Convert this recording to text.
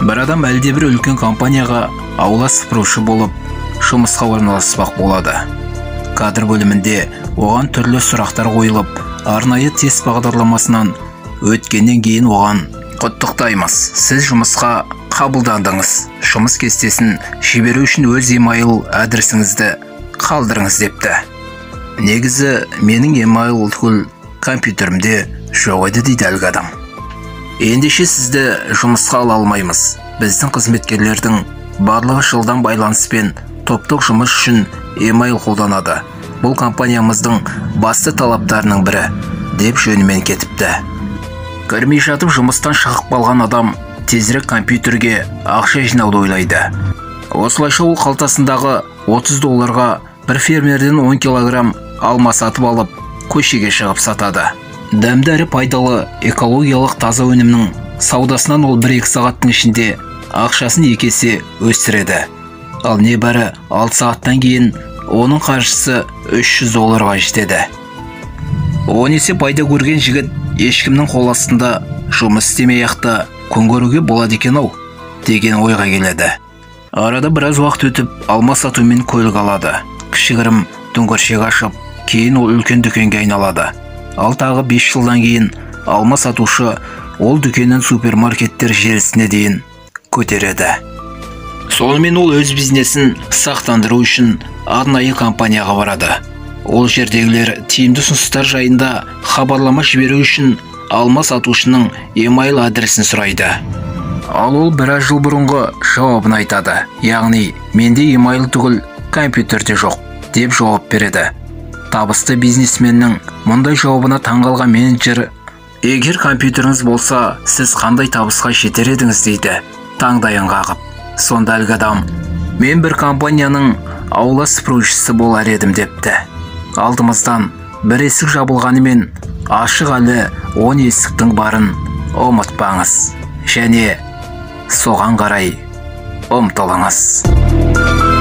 Бір адам әлдебір үлкен компанияға аула сыпырушы болып жұмысқа орналаспақ болады. Кадр бөлімінде оған түрлі сұрақтар қойылып, арнайы тест бағдарламасынан өткеннен кейін оған құттықтаймыз, сіз жұмысқа қабылдандыңыз. Жұмыс кестесін жіберу үшін өз email адресіңізді қалдырыңыз депті. Негізі менің email түгіл компьютерімде жоқ еді дейді әлгі адам. Ендеше сізді жұмысқа ала алмаймыз. Біздің қызметкерлердің барлығы жылдам байланыспен топтық жұмыс үшін email қолданады. Бұл компаниямыздың басты талаптарының бірі, деп жөнімен кетіпті. Кірмей жатып жұмыстан шығып қалған адам тезірек компьютерге ақша жинауды ойлайды. Осылайша ол қалтасындағы 30 долларға бір фермерден 10 килограмм алма сатып алып, көшеге шығып сатады. Дәмді әрі пайдалы экологиялық таза өнімнің саудасынан ол 1-2 сағаттың ішінде ақшасын екі есе өсіреді. Ал небәрі 6 сағаттан кейін оның қаржысы 300 долларға жетеді. 10 есе пайда көрген жігіт ешкімнің қол астында жұмыс істемей-ақ та күн көруге болады екен-ау деген ойға келеді. Арада біраз уақыт өтіп, алма сатумен көлік алады. Кішігірім дүңгіршек ашып, кейін ол үлкен дүкенге айналады. Ал тағы 5 жылдан кейін алма сатушы ол дүкенін супермаркеттер желісіне дейін көтереді. Сонымен ол өз бизнесін сақтандыру үшін арнайы компанияға барады. Ол жердегілер тиімді ұсыныстар жайында хабарлама жіберу үшін алма сатушының email адресін сұрайды. Ал ол біраз жыл бұрынғы жауабын айтады. Яғни, менде email түгіл компьютерде жоқ, деп жауап береді. Табысты бизнесменнің мұндай жауабына таңғалған менеджер, егер компьютеріңіз болса, сіз қандай табысқа жетер едіңіз дейді, таңдайын қағып. Сонда әлгі адам, мен бір компанияның аула сыпырушысы болар едім депті. Алдымыздан бір есік жабылғанымен ашық әлі 10 есіктің барын ұмытпаңыз және соған қарай ұмтылыңыз.